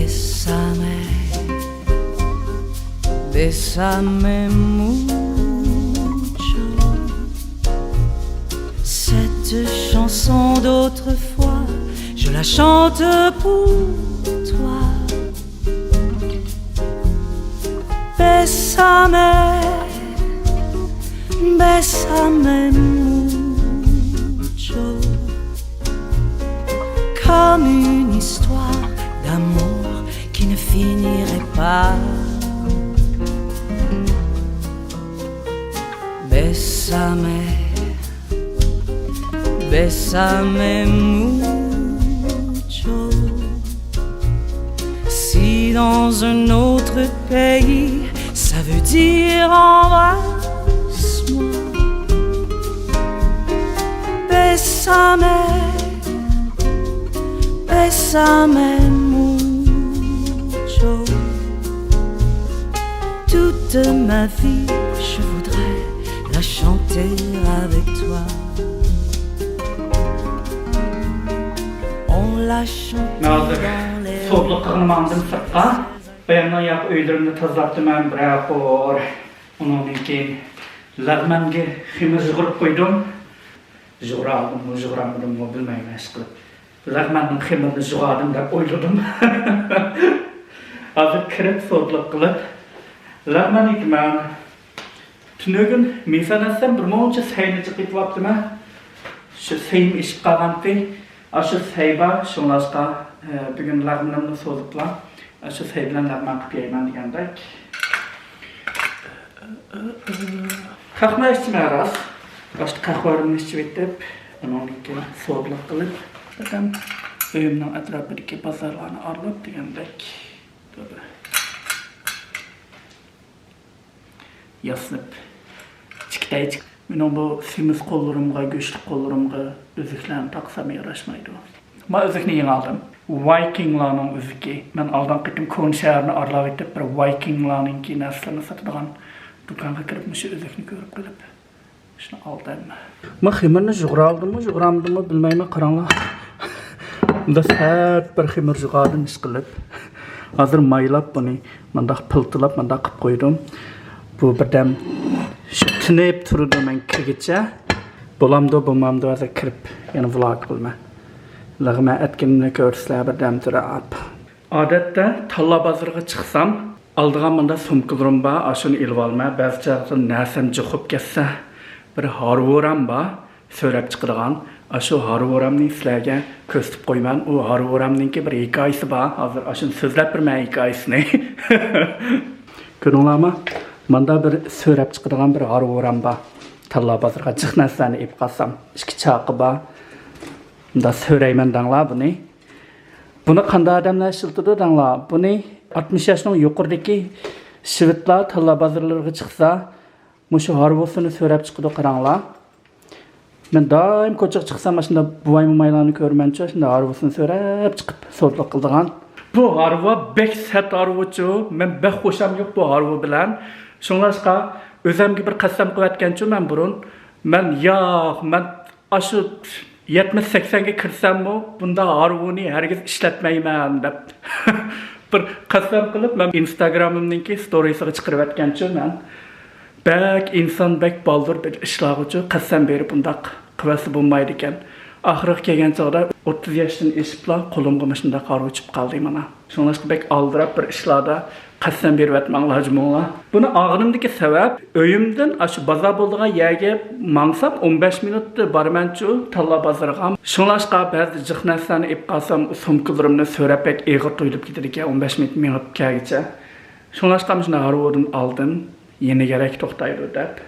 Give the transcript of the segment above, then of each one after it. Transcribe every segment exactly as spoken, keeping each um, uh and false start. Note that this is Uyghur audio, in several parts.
Bésame, bésame mucho. Cette chanson d'autrefois, je la chante pour toi. Bésame, bésame mucho, comme une histoire d'amour qui ne finirait pas. Bésame, bésame mucho. Si dans un autre pays, ça veut dire embrasse-moi. Bésame, bésame mucho. Toute ma vie, je voudrais la chanter avec toi. On la chante مەن ھازىر dans les سودىلىق قىلغىنىم ئاندىن سىرتقا. بايامنىڭ ياق ئۆيلىرىمنى تازىلاپتىمەن، بىرەر قۇر. ئۇنىڭدىن كېيىن لەغمەنگە خېمىر يۇغۇرۇپ قويدۇم. يۇغۇرالدىممۇ، يۇغۇرالمىدىممۇ بىلمەيمەن، ئىشقىلىپ لەغمەننىڭ خېمىرىنى يۇغاردىم دەپ ئويلىدىم. ھازىر كىرىپ سودىلىق قىلىپ لەغمەن ئېتىمەن. تۈنۈگۈن مېسان ئەتسەم بىر مۇنچە سەينى جىق ئېتىۋاپتىمەن. شۇ سەيم ئېشىپ قالغانتى. ئاشۇ سەي بار، شۇڭلاشقا، ئە، بۈگۈن لەغمىنىمنى سوزۇپلا، ئاشۇ سەي بىلەن لەغمەن قىلىپ يەيمەن دېگەندەك. قەھۋە ئىچىمەن راست. باشتا قەھۋەمنى ئىچىۋېتىپ، ئۇنىڭدىن كېيىن سودىلىق قىلىپ، بىردەم ئۆيۈمنىڭ ئەتراپىدىكى بازارلارنى ئارىلاپ دېگەندەك. ياسىنىپ چىقىتاي. مېنىڭ بۇ سېمىز قوللىرىمغا، گۆشلۈك قوللىرىمغا ئۈزۈكلەرنى تاقىسام ياراشمايدۇ. ما ئۈزۈكنى يېڭى ئالدىم. ۋايكىڭلارنىڭ ئۈزۈكى. مەن ئالدىنقى قېتىم كونا شەھەرنى ئارىلاۋېتىپ، بىر ۋايكىڭلارنىڭكى نەرسىلىرىنى ساتىدىغان دۇكانغا كىرىپ، مۇشۇ ئۈزۈكنى كۆرۈپ قېلىپ، شۇنى ئالدىم. ما خېمىرنى يۇغۇرالدىممۇ، يۇغۇرالمىدىممۇ بىلمەيمەن، قاراڭلار. بۇندا سەت بىر خېمىر يۇغاردىم ئىشقىلىپ. ھازىر مايلاپ بۇنى مۇنداق پىلتىلاپ مۇنداق قىلىپ قويدۇم. بۇ بىردەم شۇ تىنىپ تۇرىدۇ مەن كىرگىچە. بولامدۇ، بولمامدۇ، ھازىر كىرىپ يەنە ۋلوگ قىلىمەن. لەغمەن ئەتكىنىمنى كۆرىسىلەر بىردەم تۇرۇپ. ئادەتتە تاللا بازىرىغا چىقسام، ئالىدىغان مۇنداق سومكىلىرىم بار، ئاشۇنى ئېلىۋالىمەن. بەزى چاغدا نەرسەم جۇقۇپ كەتسە، بىر ھارۋىرام بار، سۆرەپ چىقىدىغان. ئاشۇ ھارۋىرامنى سىلەرگە كۆرسىتىپ قويىمەن. ئۇ ھارۋىرامنىڭكى بىر ھېكايىسى بار. ھازىر ئاشۇنى سۆزلەپ بېرىمەن ھېكايىسىنى. كۆردۈڭلارمۇ؟ ماندا بىر سۆرەپ چىقىدىغان بىر ھارۋىرام بار. تاللا بازىرىغا جىق نەرسىلەرنى ئېلىپ قالسام، ئىككى چاقى بار. مۇنداق سۆرەيمەن دەڭلار بۇنى. بۇنى قانداق ئادەملەر ئىشلىتىدۇ دەڭلار؟ بۇنى ئاتمىش ياشنىڭ يۇقىرىدىكى شىۋىتلار تاللا بازارلىرىغا چىقسا، مۇشۇ ھارۋىسىنى سۆرەپ چىقىدۇ، قاراڭلار. مەن دائىم كوچىغا چىقسام، ئاشۇنداق بوۋاي-مومايلارنى كۆرىمەنچۇ، ئاشۇنداق ھارۋىسىنى سۆرەپ چىقىپ سودىلىق قىلىدىغان. بۇ ھارۋا بەك سەت ھارۋىچۇ، مەن بەك خۇشام يوق بۇ ھارۋا بىلەن. شۇڭلاشقا ئۆزەمگە بىر قەسەم قىلىۋەتكەنچۇ مەن بۇرۇن. مەن ياق، مەن ئاشۇ يەتمىش سەكسەنگە كىرسەممۇ بۇنداق ھارۋىنى ھەرگىز ئىشلەتمەيمەن دەپ بىر قەسەم قىلىپ، مەن ئىنستاگرامىمنىڭكى ستورىسىغا چىقىرىۋەتكەنچۇ مەن. بەك ئىنسان بەك بالدۇر بىر ئىشلارغىچۇ قەسەم بېرىپ بۇنداق قىلىۋەتسە بولمايدىكەن. ئاخىرىغا كەلگەن چاغدا ئوتتۇز ياشتىن ئېشىپلا قولۇمغا مۇشۇنداق ھارۋا چۈشۈپ قالدى مانا. شۇڭلاشقا بەك ئالدىراپ بىر ئىشلاردا قەسەم بېرىۋەتمەڭلار جۇمۇڭلار. بۇنى ئالغىنىمدىكى سەۋەب، ئۆيۈمدىن ئاشۇ بازار بولىدىغان يەرگە ماڭسام ئون بەش مىنۇتتا بارىمەنچۇ تاللا بازىرىغا. شۇڭلاشقا بەزىدە جىق نەرسىلەرنى ئېلىپ قالسام، سومكىلىرىمنى سۆرەپ بەك ئېغىر تۇيۇلۇپ كېتىدىكەن، ئون بەش مىنۇت مېڭىپ كەلگۈچە. شۇڭلاشقا مۇشۇنداق ھارۋىدىن ئالدىن يېنىگەرەك توختايدۇ دەپ.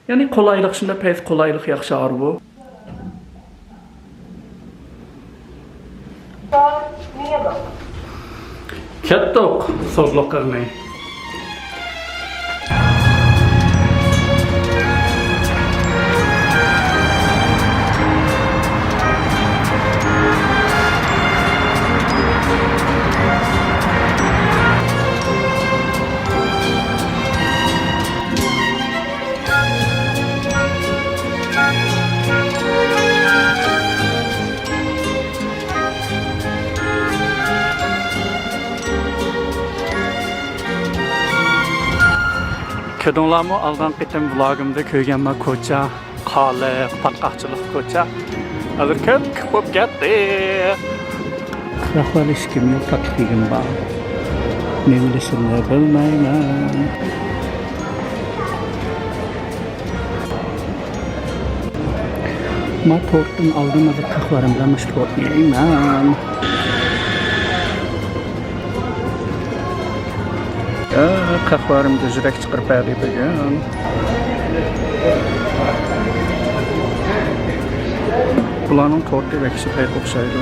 يەنى قولايلىق، شۇنداق پەيز قولايلىق ياخشى ھارۋا. كەتتۇق، سوزۇلۇق قىلماي. كۆردۈڭلارمۇ، ئالدىنقى قېتىم ۋلوگىمدا كۆرگەنما كوچا، قالىق، پاتقاقچىلىق كوچا. ھازىر كۆپۈك بولۇپ كەتتى. قىراقلار ھېچ كىم يوق، تاكلىكىم بار. نېمە دېسەملەر بىلمەيمەن. ما تورتتىن ئالدىم، ھازىر قەھۋەمدە مۇشۇ تورتنى يەيمەن. ئا، قەھۋەم دۈزرەك چىقىرىپ بەردى بۈگۈن. بۇلارنىڭ تورتى بەك سۈپەيگە ئوخشايدۇ.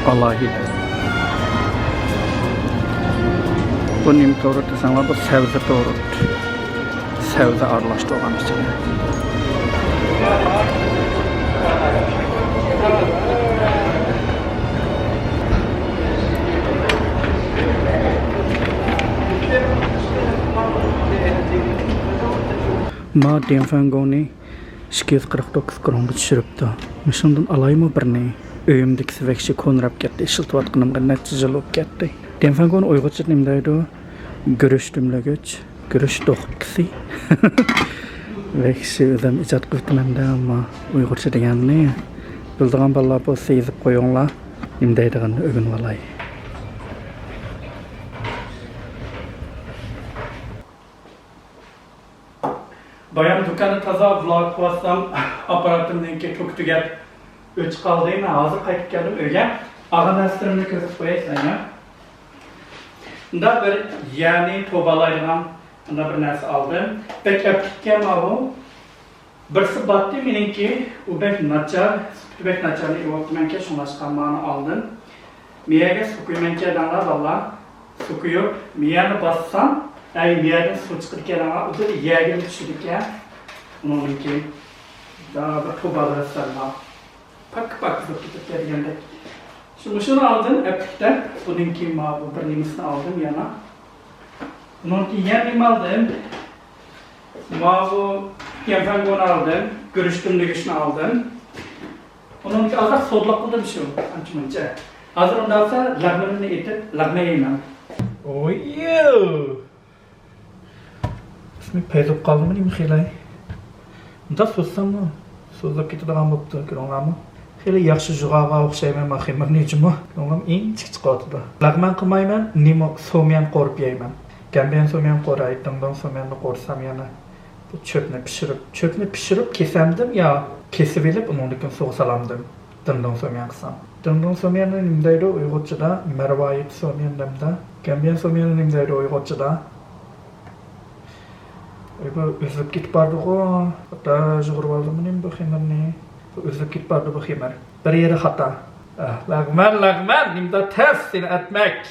ئالاھىدە. بۇ نېمە تورت دېسەڭلار، بۇ سەۋزە تورت. سەۋزە ئارىلاشتۇرغان ئىچىگە. ما دېڭفېڭگوڭنى ئىككى يۈز قىرىق توققۇز كرونغا چۈشۈرۈپتۇ. مۇشۇندىن ئالايمۇ بىرنى؟ ئۆيۈمدىكىسى ۋەھشىي كونىراپ كەتتى. ئىشلىتىۋاتقىنىمغا نەچچە يىل بولۇپ كەتتى. دېڭفېڭگوڭنى ئۇيغۇرچە نېمە دەيدۇ؟ گۈرۈچ دۈملىگۈچ، گۈرۈچ دوخۇپكىسى. ۋەھشىي ئۆزۈم ئىجاد قىلىپتىمەن-دە، ئەمما ئۇيغۇرچە دېگەننى بىلىدىغان بالىلار بولسا يېزىپ قويۇڭلار، نېمە دەيدىغىنىنى ئۆگىنىۋالاي. بايام دۇكاننى تازىلاپ ۋلوگ قىلىۋاتسام، ئاپپاراتىمنىڭكى توكى تۈگەپ ئۆچۈپ قالدى. مەن ھازىر قايتىپ كەلدىم ئۆيگە. ئالغان نەرسىلىرىمنى كۆرسىتىپ قوياي سىلەرگە. مۇنداق بىر يەنى توۋلايدىغان مۇنداق بىر نەرسە ئالدىم. بەك ئەپلىككەن ماۋۇ. بىرسى باتتى مېنىڭكى، ئۇ بەك ناچار، سۈپىتى بەك ناچارنى ئېلىۋاپتىمەنكەن، شۇڭلاشقا مانى ئالدىم. مېيەگە سۇ قۇيىمەنكەن دەڭلار بالىلار. سۇ قۇيۇپ، مېيەنى باسسام، ئەي، مېيەدىن سۇ چىقىدىكەن دەڭلار، ئۇدۇل يەگىمۇ چۈشىدىكەن. ئۇنىڭدىن كېيىن، بىر توۋلايسەن بار. پاككا-پاككا بولۇپ كېتىپتۇ دېگەندەك. شۇ، مۇشۇنى ئالدىم ئەپلىكتە. ئۇنىڭ كېيىن ماۋۇ بىر نېمىسىنى ئالدىم يەنە. ئۇنىڭ كېيىن يەنە نېمە ئالدىم؟ ماۋۇ دېڭفېڭگونى ئالدىم. گۈرۈچ دۈملىگۈچنى ئالدىم. ئۇنىڭ كېيىن ئازراق سودىلىق قىلدىم شۇ، ئانچە-مۇنچە. ھازىر ئۇنداق بولسا لەغمىنىمنى ئېتىپ، لەغمەن يەيمەن. ئويۇ! ئىسمى پەيزۇپ قالدىمۇ نېمە خېلى؟ مۇنداق سوزساممۇ سوزۇلۇپ كېتىدىغان بوپتۇ، كۆرۈڭلارمۇ؟ خېلى ياخشى جۇغاغا ئوخشايمەن مەن خېمىرنى جۇمۇ. كۆرۈڭلارمۇ ئىنچىكە چىقىۋاتىدۇ. لەغمەن قىلمايمەن، نېمە سوميەن قورۇپ يەيمەن. گەنبيەن سوميەن قوراي، دىڭدىڭ سوميەننى قورسام يەنە. بۇ چۆپنى پىشۇرۇپ، چۆپنى پىشۇرۇپ كېسەمدىم يا كېسىۋېلىپ ئۇنىڭدىن كېيىن سۇغا سالامدىم. دىڭدىڭ سوميەن قىلسام. دىڭدىڭ سوميەننى نېمە دەيدۇ ئۇيغۇرچىدا؟ مەرۋايىت سوميەن دەمدە. گەنبيەن سوميەننى نېمە دەيدۇ ئۇيغۇرچىدا؟ ئەي، بۇ ئۈزۈلۈپ كېتىپ بارىدىغۇ. خاتا يۇغۇرۇۋالدىممۇ نېمە بۇ خېمىرنى؟ بۇ ئۈزۈلۈپ كېتىپ بارىدۇ بۇ خېمىر. بىر يېرى خاتا. ئەھ، لەغمەن، لەغمەن، نېمىدا تەس سېنى ئەتمەك.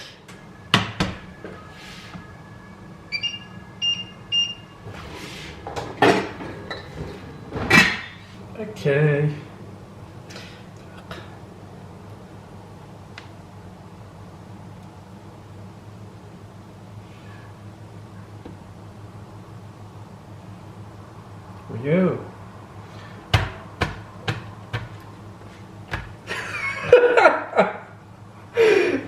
ئوكەي. يو.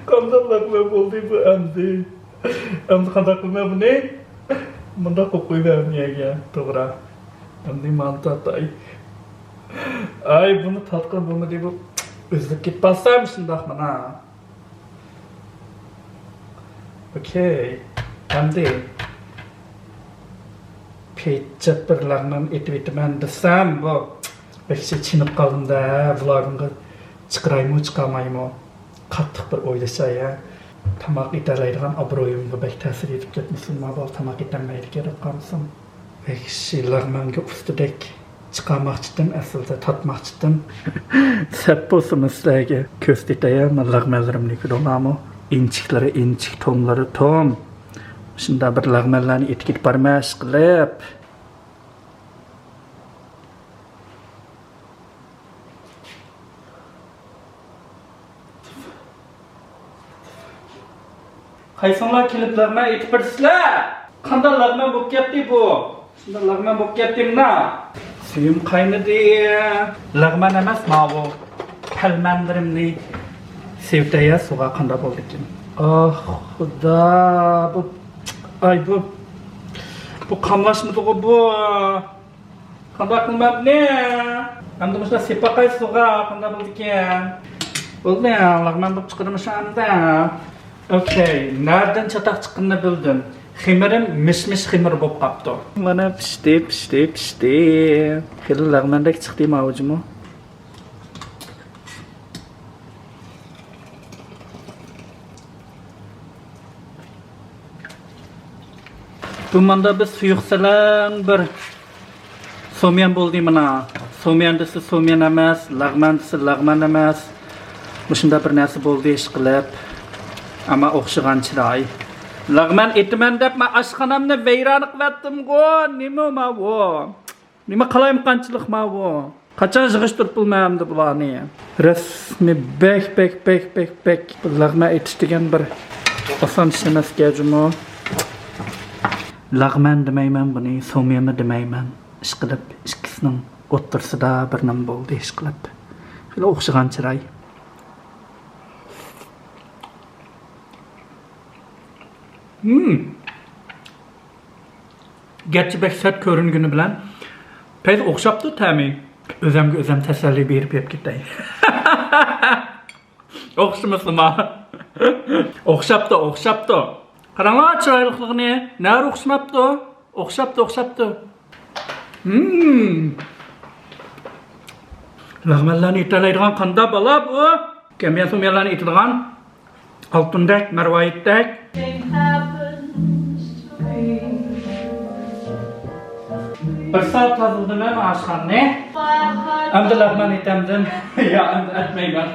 قانداق لەقمە بولدى بۇ ئەمدى؟ ئەمدى قانداق قىلىمەن بۇنى؟ مۇنداق قىلىپ قويۇۋەرمىگەن، توغرا. ئەمدى مانتا تاي. ئاي، بۇنى تارتقىلى بولمىدى، بۇ ئۈزۈلۈپ كېتىپ قالسام شۇنداق مانا. ئوكەي. ئەمدى پېچەت بىر لەغمەن ئېتىۋېتىمەن دېسەم، بۇ بەك چېنىپ قالدىم-دە، ۋلوگىمغا چىقىرايمۇ، چىقارمايمۇ؟ قاتتىق بىر ئويلىشاي ھە. تاماق ئېتەلەيدىغان ئابرۇيۇمغا بەك تەسىر يېتىپ كەتمىسۇن، ما بالا تاماق ئېتەلمەيدىكەن دەپ قالمىسۇن. ۋەھشىي لەغمەنگە ئۇستىدەك چىقارماقچىدىم، ئەسلىدە تارتماقچىدىم. سەت بولسىمۇ سىلەرگە كۆرسىتەي ھە، مەن لەغمەنلىرىمنى كۆرۈڭلارمۇ؟ ئىنچىكلىرى ئىنچىك، توملىرى توم. شۇنداق بىر لەغمەنلەرنى ئېتىپ كېتىپ بارىمەن ئىشقىلىپ. قايسىڭلار كېلىپ لەغمەن ئېتىپ بېرىسىلەر؟ قانداق لەغمەن بولۇپ كەتتى بۇ؟ شۇنداق لەغمەن بولۇپ كەتتى مانا. سۈيۈم قاينىدى. لەغمەن ئەمەس ماۋۇ. پەلمەنلىرىمنى سېۋىتەي يا سۇغا، قانداق بولدىكىن. ئاھ، خۇدا، بۇ، ئاي، بۇ بۇ قاملاشمىدىغۇ بۇ. قانداق قىلمامنى؟ ئەمدى مۇشۇنداق سېپىپ باقاي سۇغا، قانداق بولىدىكەن؟ بولدى، لەغمەن بولۇپ چىقىدۇ مۇشۇ ئەمدى. ئوكەي، نەدىن چاتاق چىققىنىنى بىلدىم. خېمىرىم مىش-مىش خېمىر بولۇپ قاپتۇ. مانا پىشتى، پىشتى، پىشتى. خېلى لەغمەندەك چىقتى ماۋۇجىمۇ. بۇ ماندا بىر سۇيۇق سەلەڭ بىر سوميەن بولدى مانا. سوميەن دېسە سوميەن ئەمەس، لەغمەن دېسە لەغمەن ئەمەس. مۇشۇنداق بىر نەرسە بولدى ئىشقىلىپ. ئەمما ئوخشىغان چىراي. لەغمەن ئېتىمەن دەپ مەن ئاشخانامنى ۋەيران قىلىۋەتتىمغۇ. نېمە ماۋۇ؟ نېمە قالايمىقانچىلىق ماۋۇ؟ قاچان يىغىشتۇرۇپ بولىمەن ئەمدى بۇلارنى؟ رەسمىي بەك، بەك، بەك، بەك، بەك. بۇ لەغمەن ئېتىش دېگەن بىر ئاسان ئىش ئەمەسكەن جۇمۇ. لەغمەن دېمەيمەن بۇنى، سوميەنمۇ دېمەيمەن. ئىشقىلىپ ئىككىسىنىڭ ئوتتۇرىسىدا بىر نېمە بولدى ئىشقىلىپ. خېلى ئوخشىغان چىراي. ھىم. گەرچە بەك سەت كۆرۈنگىنى بىلەن، پەيز ئوخشاپتۇ تەمى. ئۆزەمگە ئۆزەم تەسەللى بېرىپ يەپ كېتەي. ئوخشىمىسىما؟ ئوخشاپتۇ، ئوخشاپتۇ. قاراڭلار چىرايلىقلىقىنى، نەدە ئوخشىماپتۇ؟ ئوخشاپتۇ، ئوخشاپتۇ. ھىم. لەغمەنلەرنى ئېتەلەيدىغان قانداق بالا بۇ؟ كەمبىيەن سوميەنلەرنى ئېتىدىغان. ئالتۇندەك، مەرۋايىتتەك. بىر سائەت تازىلىدىم مەن ئاشخانىنى. ئەمدى لەغمەن ئېتەمدىم. يا، ئەمدى ئەتمەيمەن.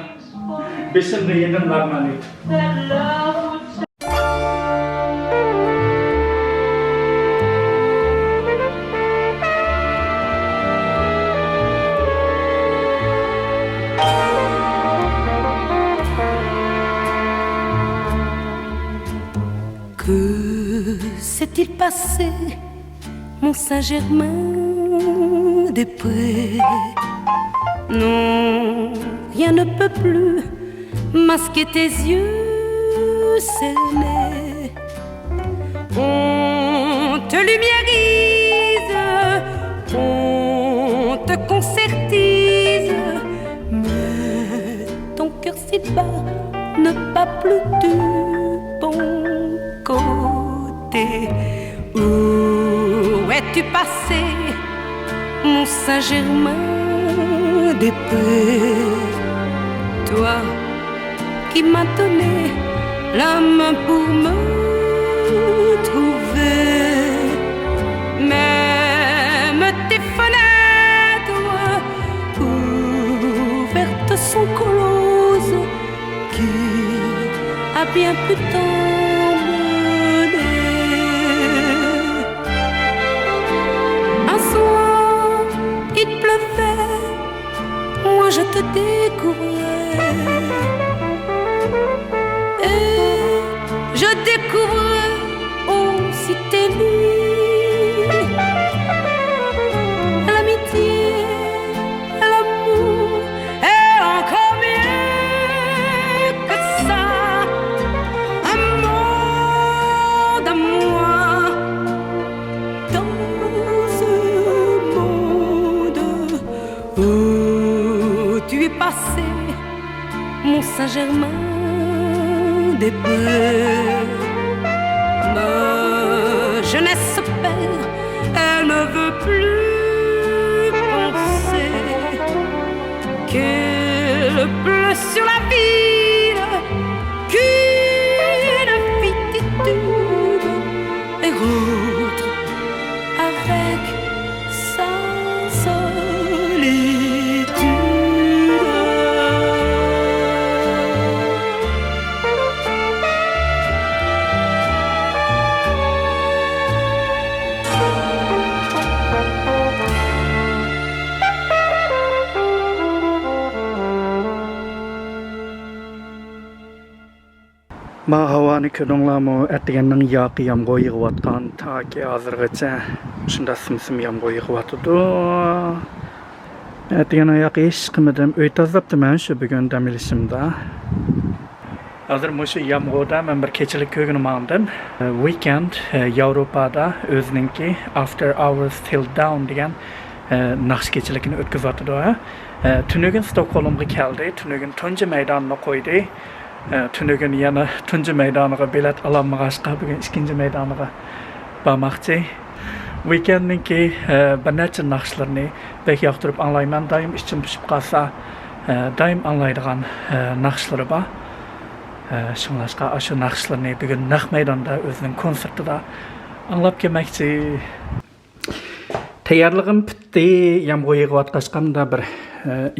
بېشىمدا يېدىم لەغمەن ئېتىپ. Que s'est-il passé, mon Saint-Germain-des-Prés ? Non, rien ne peut plus masquer tes yeux cernés. On te lumiérise, on te concertise, mais ton cœur si bat ne bat plus du bon côté. Où es-tu passé, mon Saint-Germain-des-Prés ? Toi qui m'as donné la main pour me trouver. Même tes fenêtres ouvertes sont closes. Qui a bien pu t'emmener ? Un soir, il pleuvait, moi je te découvrais. Et je découvrais aussi tes lits. L'amitié, l'amour et encore mieux que ça, un monde à moi dans ce monde où tu es passé, mon Saint-Germain-des-Prés. Ma jeunesse perd, elle ne veut plus penser qu'il pleut sur la ville, qu'une fille titube et rôde avec sa solitude. ما ھاۋانى كۆردۈڭلارمۇ؟ ئەتىگەننىڭ ياقى يامغۇر يېغىۋاتقان، تاكى ھازىرغىچە شۇنداق سىم-سىم يامغۇر يېغىۋاتىدۇ. ئەتىگەننىڭ ياقى ھېچ قىلمىدىم، ئۆي تازىلاپتىمەن شۇ بۈگۈن دەم ئېلىشىمدا. ھازىر مۇشۇ يامغۇردا مەن بىر كېچىلىك كۆرگىنى ماڭدىن. Weeknd ياۋروپادا ئۆزىنىڭكى After Hours Till Dawn دېگەن ناخشا كېچىلىكىنى ئۆتكۈزۈۋاتىدۇ. تۈنۈگۈن ستوكھولمغا كەلدى، تۈنۈگۈن تۇنجى مەيدانىنى قويدى. تۈنۈگۈن يەنە تۇنجى مەيدانىغا بېلەت ئالالمىغاچقا، بۈگۈن ئىككىنچى مەيدانىغا بارماقچى. Weekndنىڭكى بىر نەچچە ناخشىلىرىنى بەك ياقتۇرۇپ ئاڭلايمەن. دائىم ئىچىم پۇشۇپ قالسا، دائىم ئاڭلايدىغان ناخشىلىرى بار. شۇڭلاشقا ئاشۇ ناخشىلىرىنى بۈگۈن نەق مەيداندا ئۆزىنىڭ كونسېرتىدا ئاڭلاپ كەلمەكچى. تەييارلىقىم پۈتتى. يامغۇر يېغىۋاتقاچقا مۇندا بىر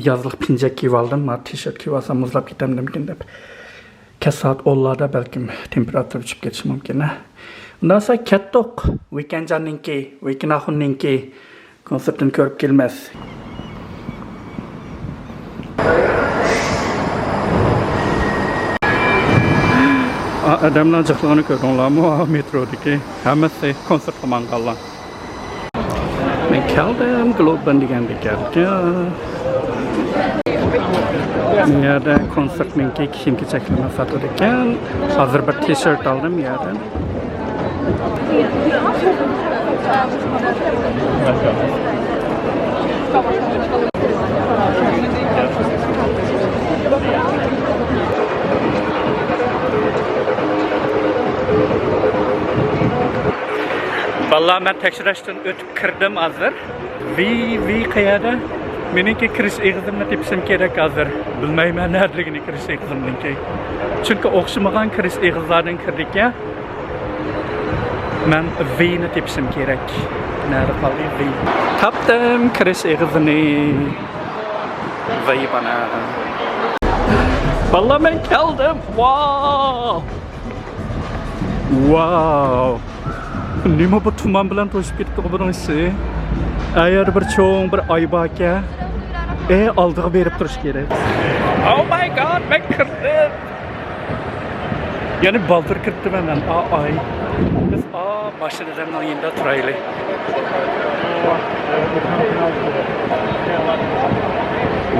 يازلىق پىنجەك كىيىۋالدىم. ما تىشېرت كىيىۋالسام مۇزلاپ كېتەمدىكىن دەپ. كەچ سائەت ئونلاردا بەلكىم تېمپېراتۇرا چۈشۈپ كېتىشى مۇمكىن. ئۇنداق بولسا كەتتۇق. ۋىكەنجاننىڭكى، ۋىكەن ئاخۇننىڭكى كونسېرتىنى كۆرۈپ كېلىمىز. ئا، ئادەملەر جىقلىغىنى كۆردۈڭلارمۇ؟ مېترودىكى ھەممىسى كونسېرتقا ماڭغانلار. مەن كەلدىم، گلوبىن دېگەندە كەلدىم. بۇ يەردە كونسېرتنىڭكى كىيىم-كېچەكلىرىنى ساتىدىكەن. ھازىر بىر تىشېرت ئالدىم بۇ يەردىن. بالىلار، مەن تەكشۈرۈشتىن ئۆتۈپ كىردىم ھازىر. ۋى، ۋى قەيەردە؟ مېنىڭكى كىرىش ئېغىزىمنى تېپىشىم كېرەك ھازىر. بىلمەيمەن نەدىلىكىنى كىرىش ئېغىزىمنىڭكى. چۈنكى ئوخشىمىغان كىرىش ئېغىزلاردىن كىردىككەن. مەن ۋىنى تېپىشىم كېرەك. نەدە قالدى ۋى؟ تاپتىم كىرىش ئېغىزىنى. ۋىي بانا. بالىلار، مەن كەلدىم. ۋاو! ۋاو! نېمە بۇ تۇمان بىلەن توشۇپ كېتىپتۇ بۇنىڭ ئىشى؟ ئەيەردە بىر چوڭ بىر ئاي باركەن. ئە، ئالدىغا بېرىپ تۇرۇش كېرەك. Oh my God، مەن كىردىم. يەنى بالدۇر كىرىپتىمەن مەن. ئا، ئاي. بىز، ئا، ماشىنا ئادەمنىڭ يېنىدا تۇرايلى.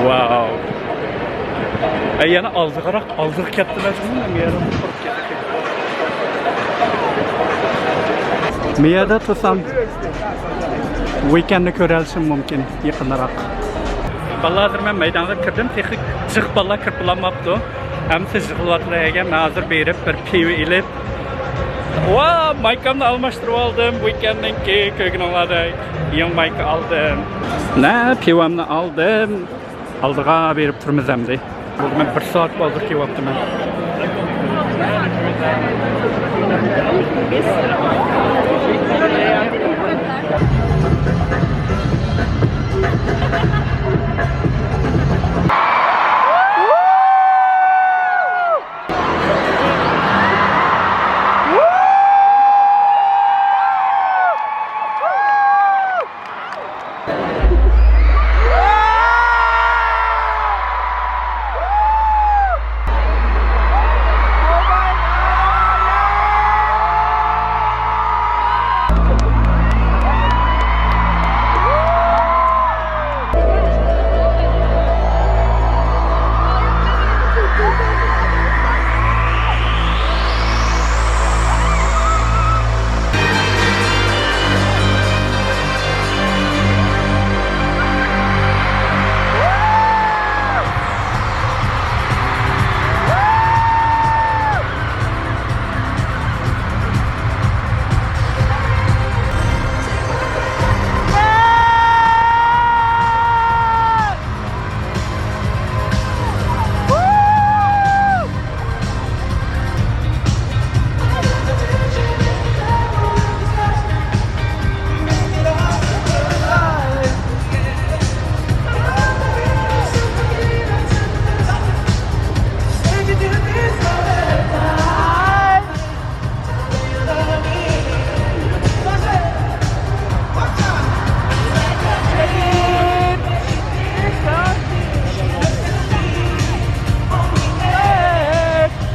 ۋاو. ئە، يەنە ئالدىغىراق، ئالدىغا كەتتىم مەن. مۇ يەردە تۇرسام، ۋىكەننى كۆرەلىشىم مۇمكىن يېقىنراق. بالىلار، ھازىر مەن مەيدانغا كىردىم، تېخى جىق بالىلار كىرىپ بولالماپتۇ. ھەممىسى يىغىلىۋاتىدىكەن. مەن ھازىر بېرىپ بىر پىۋا ئېلىپ، ۋا، مايكامنى ئالماشتۇرۇپ ئالدىم. ۋىكەننىڭكى كۆرگىنىڭلاردەك يېڭى مايكا ئالدىم. نە، پىۋامنى ئالدىم. ئالدىغا بېرىپ تۇرىمىز ئەمدى. بولدى، مەن بىر سائەت بالدۇر كېلىۋاپتىمەن.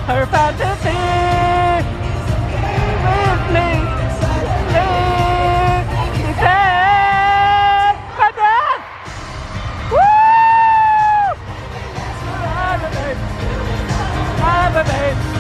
Her fantasy with me. He said, my dad. Woo! I'm a babe. I'm a babe.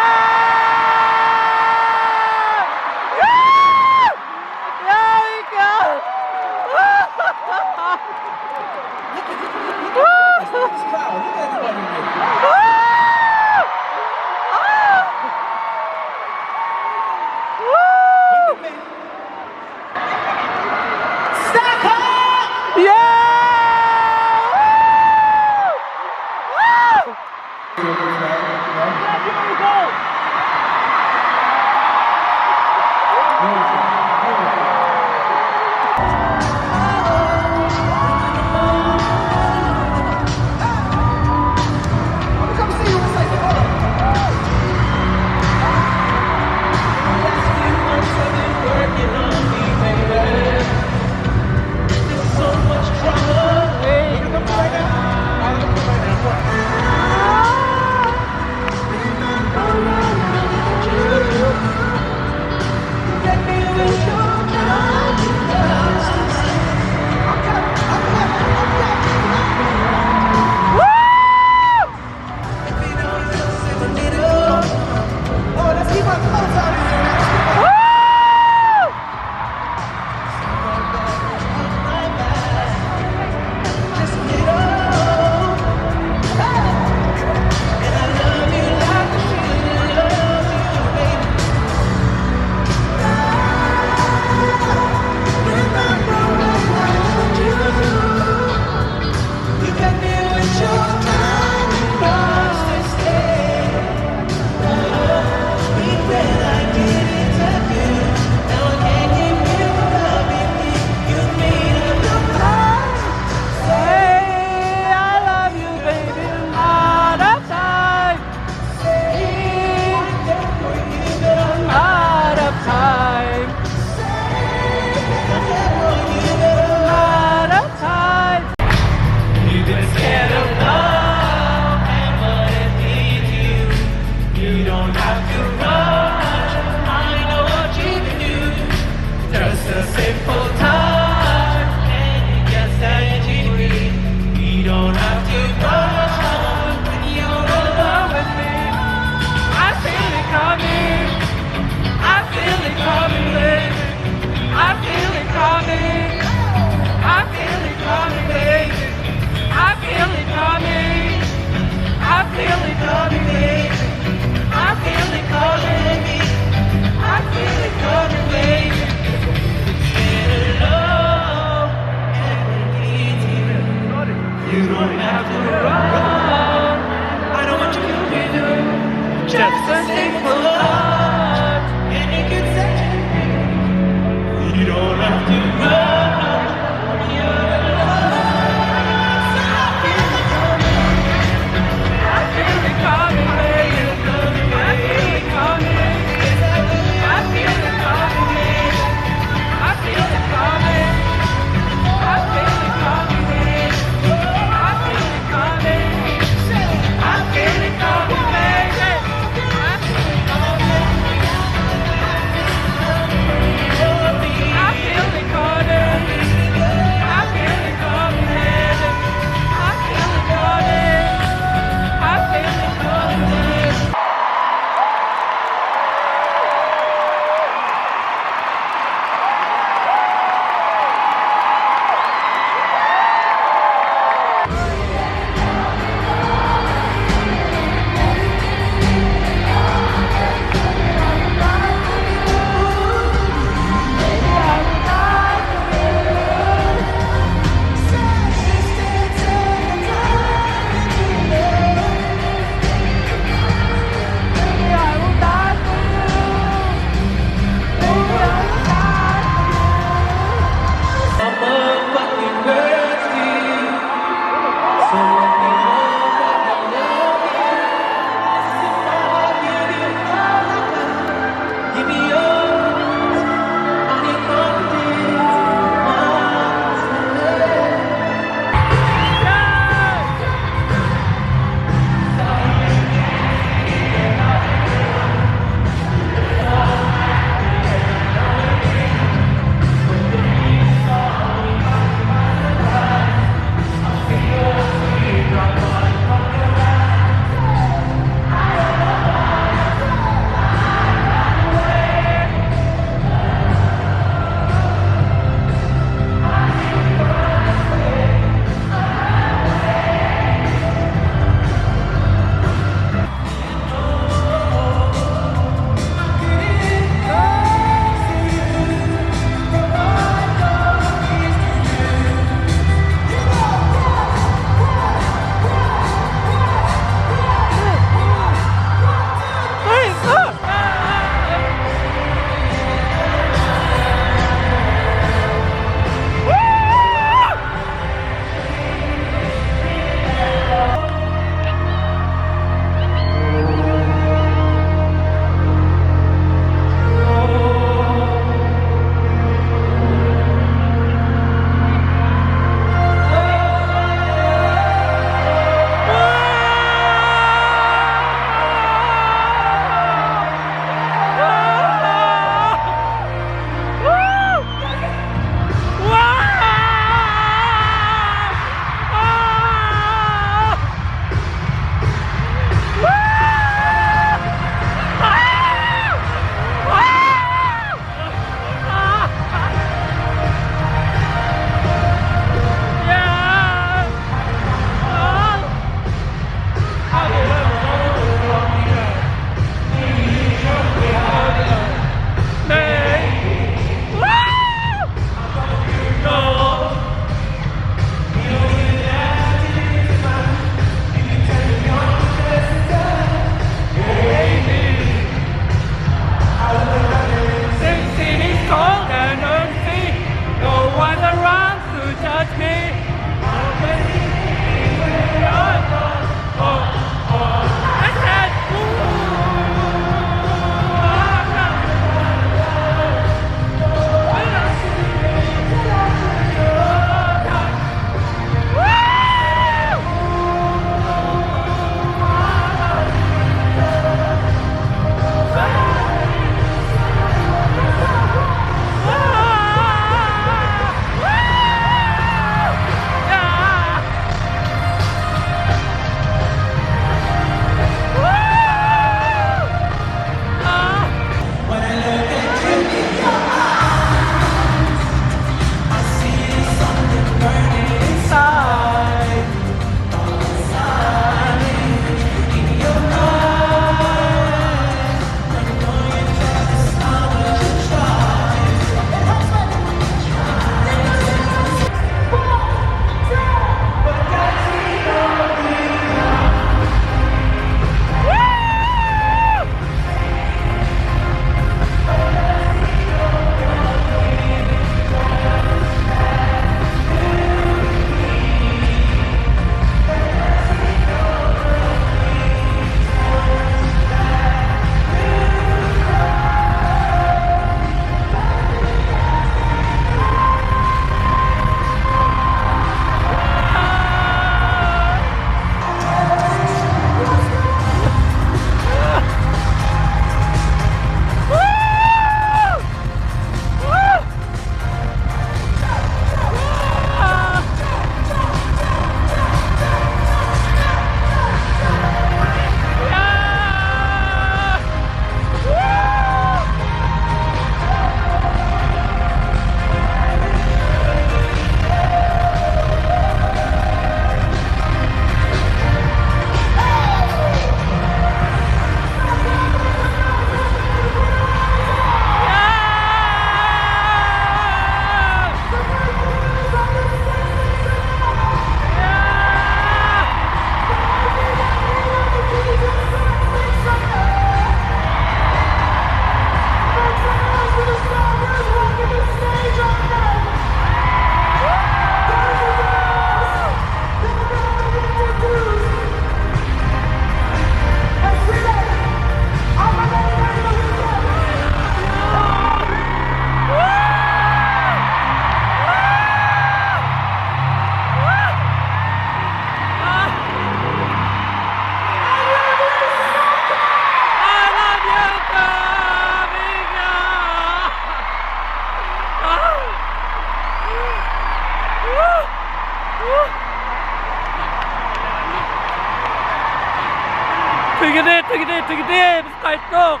تۈگىدى، تۈگىدى، تۈگىدى. بىز قايتتۇق.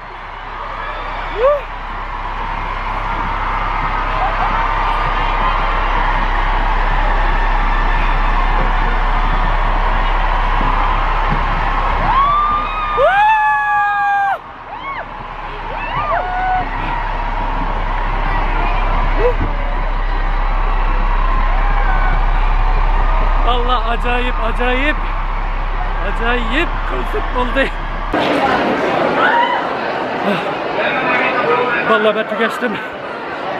ئاللا، ئاجايىپ، ئاجايىپ، ئاجايىپ كونسېرت بولدى. ۋاللا، مەن تۈگەشتىم.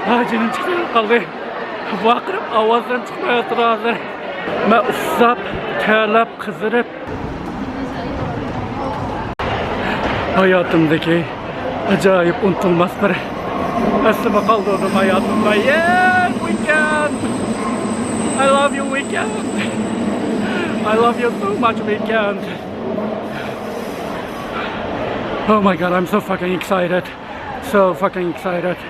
ھا، جېنىم چىقىپ قالدى. ۋارقىراپ ئاۋازلىرىم چىقمايۋاتىدۇ ھازىر. مەن ئۇسساپ، تەرلەپ، قىزىرىپ. ھاياتىمدىكى ئاجايىپ ئۇنتۇلماس بىر ئەسلىمە قالدۇردۇم ھاياتىمدا. Yeah, Weeknd! I love you, Weeknd! I love you so much, Weeknd! Oh my God, I'm so fucking excited. So fucking excited.